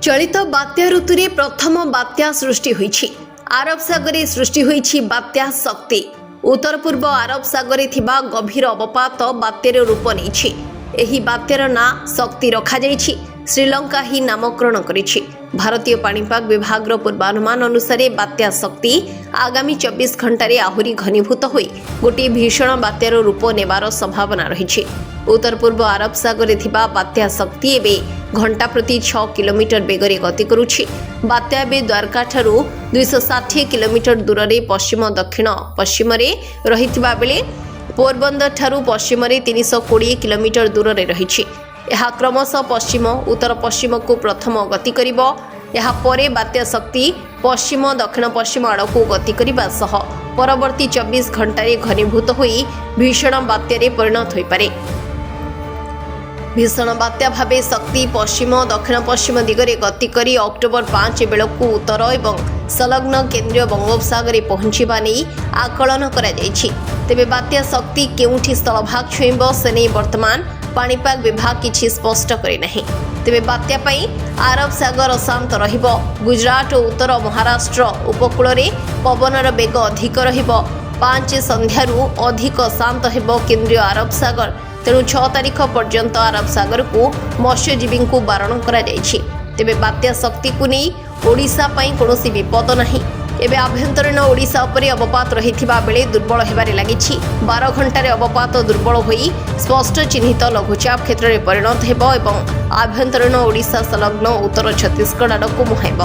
ଚଳିତ ବାତ୍ୟା ଋତୁରେ ପ୍ରଥମ ବାତ୍ୟା ସୃଷ୍ଟି ହୋଇଛି। ଆରବ ସାଗରରେ ସୃଷ୍ଟି ହୋଇଛି ବାତ୍ୟା ଶକ୍ତି। ଉତ୍ତର ପୂର୍ବ ଆରବ ସାଗରରେ ଥିବା ଗଭୀର ଅବପାତ ବାତ୍ୟାର ରୂପ ନେଇଛି। ଏହି ବାତ୍ୟାର ନାଁ ଶକ୍ତି ରଖାଯାଇଛି। ଶ୍ରୀଲଙ୍କା ହିଁ ନାମକରଣ କରିଛି। ଭାରତୀୟ ପାଣିପାଗ ବିଭାଗର ପୂର୍ବାନୁମାନ ଅନୁସାରେ ବାତ୍ୟା ଶକ୍ତି ଆଗାମୀ 24 ଘଣ୍ଟାରେ ଆହୁରି ଘନୀଭୂତ ହୋଇ ଗୋଟିଏ ଭୀଷଣ ବାତ୍ୟାର ରୂପ ନେବାର ସମ୍ଭାବନା ରହିଛି। ଉତ୍ତର ପୂର୍ବ ଆରବ ସାଗରରେ ଥିବା ବାତ୍ୟା ଶକ୍ତି ଏବେ ଘଣ୍ଟା ପ୍ରତି 6 କିଲୋମିଟର ବେଗରେ ଗତି କରୁଛି। ବାତ୍ୟା ଏବେ ଦ୍ୱାରକାଠାରୁ 260 କିଲୋମିଟର ଦୂରରେ ପଶ୍ଚିମ ଦକ୍ଷିଣ ପଶ୍ଚିମରେ ରହିଥିବା ବେଳେ ପୋରବନ୍ଦରଠାରୁ ପଶ୍ଚିମରେ 320 କିଲୋମିଟର ଦୂରରେ ରହିଛି। ଏହା କ୍ରମଶଃ ପଶ୍ଚିମ ଉତ୍ତର ପଶ୍ଚିମକୁ ପ୍ରଥମ ଗତି କରିବ। ଏହାପରେ ବାତ୍ୟା ଶକ୍ତି ପଶ୍ଚିମ ଦକ୍ଷିଣ ପଶ୍ଚିମ ଆଡ଼କୁ ଗତି କରିବା ସହ ପରବର୍ତ୍ତୀ 24 ଘଣ୍ଟାରେ ଘନୀଭୂତ ହୋଇ ଭୀଷଣ ବାତ୍ୟାରେ ପରିଣତ ହୋଇପାରେ। ଭୀଷଣ ବାତ୍ୟା ଭାବେ ଶକ୍ତି ପଶ୍ଚିମ ଦକ୍ଷିଣ ପଶ୍ଚିମ ଦିଗରେ ଗତି କରି ଅକ୍ଟୋବର 5 ବେଳକୁ ଉତ୍ତର ଏବଂ ସଂଲଗ୍ନ କେନ୍ଦ୍ରୀୟ ବଙ୍ଗୋପସାଗରରେ ପହଞ୍ଚିବା ନେଇ ଆକଳନ କରାଯାଇଛି। ତେବେ ବାତ୍ୟା ଶକ୍ତି କେଉଁଠି ସ୍ଥଳଭାଗ ଛୁଇଁବ, ସେ ନେଇ ବର୍ତ୍ତମାନ ପାଣିପାଗ ବିଭାଗ କିଛି ସ୍ପଷ୍ଟ କରିନାହିଁ। ତେବେ ବାତ୍ୟା ପାଇଁ ଆରବ ସାଗର ଅଶାନ୍ତ ରହିବ। ଗୁଜରାଟ ଓ ଉତ୍ତର ମହାରାଷ୍ଟ୍ର ଉପକୂଳରେ ପବନର ବେଗ ଅଧିକ ରହିବ। 5 ସନ୍ଧ୍ୟାରୁ ଅଧିକ ଶାନ୍ତ ହେବ କେନ୍ଦ୍ରୀୟ ଆରବ ସାଗର। ତେଣୁ 6 ତାରିଖ ପର୍ଯ୍ୟନ୍ତ ଆରବ ସାଗରକୁ ମତ୍ସ୍ୟଜୀବୀଙ୍କୁ ବାରଣ କରାଯାଇଛି। ତେବେ ବାତ୍ୟା ଶକ୍ତିକୁ ନେଇ ଓଡ଼ିଶା ପାଇଁ କୌଣସି ବିପଦ ନାହିଁ। ଏବେ ଆଭ୍ୟନ୍ତରୀଣ ଓଡ଼ିଶା ଉପରେ ଅବପାତ ରହିଥିବା ବେଳେ ଦୁର୍ବଳ ହେବାରେ ଲାଗିଛି। 12 ଘଣ୍ଟାରେ ଅବପାତ ଦୁର୍ବଳ ହୋଇ ସ୍ପଷ୍ଟ ଚିହ୍ନିତ ଲଘୁଚାପ କ୍ଷେତ୍ରରେ ପରିଣତ ହେବ ଏବଂ ଆଭ୍ୟନ୍ତରୀଣ ଓଡ଼ିଶା ସଂଲଗ୍ନ ଉତ୍ତର ଛତିଶଗଡ଼ ଆଡ଼କୁ ମୁହାଁଇବ।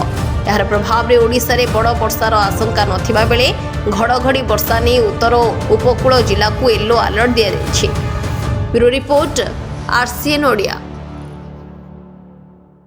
ଏହାର ପ୍ରଭାବରେ ଓଡ଼ିଶାରେ ବଡ଼ ବର୍ଷାର ଆଶଙ୍କା ନଥିବା ବେଳେ ଘଡ଼ଘଡ଼ି ବର୍ଷା ନେଇ ଉତ୍ତର ଉପକୂଳ ଜିଲ୍ଲାକୁ ୟେଲୋ ଆଲର୍ଟ ଦିଆଯାଇଛି। Bureau report, RCN Odia.